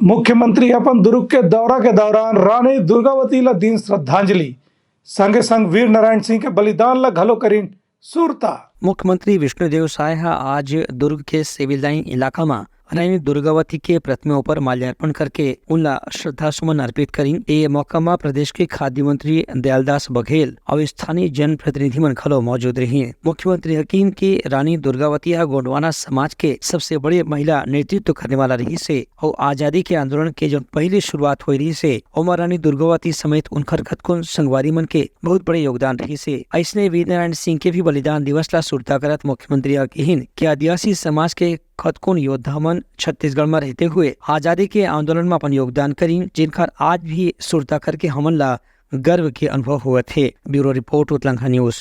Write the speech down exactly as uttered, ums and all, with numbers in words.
मुख्यमंत्री अपन दुर्ग के दौरा के दौरान रानी दुर्गावती ला दीन श्रद्धांजलि, संगे संग वीर नारायण सिंह के बलिदान ला घलो करिन सुरता। मुख्यमंत्री विष्णुदेव साय ह आज दुर्ग के सिविल लाइन इलाका म रानी दुर्गावती के प्रतिमा ऊपर माल्यार्पण करके उनला श्रद्धा सुमन अर्पित करिन। ए मौका म प्रदेश के खाद्य मंत्री दयालदास बघेल अउ स्थानीय जनप्रतिनिधि मन घलो मौजूद रहिन। मुख्यमंत्री ह किहिन कि रानी दुर्गावती ह गोंडवाना समाज के सबसे बड़े महिला नेतृत्व करने वाला रहिस हे अउ आजादी के आंदोलन के जउन पहिली शुरुआत होए रहिस हे, ओमा रानी दुर्गावती समेत उनकर कतकोन संगवारी मन के बहुत बड़े योगदान रहिस हे। अइसने वीर नारायण सिंह के भी बलिदान दिवस ला सुरता करत मुख्यमंत्री ह किहिन कि आदिवासी समाज के कतकोन योद्धा मन छत्तीसगढ़ म रहते हुए आजादी के आंदोलन म अपन योगदान करिन, जिनकर आज भी सुरता करके हमन ला गर्व के अनुभव होवत हे। Bureau report, Utlangha news.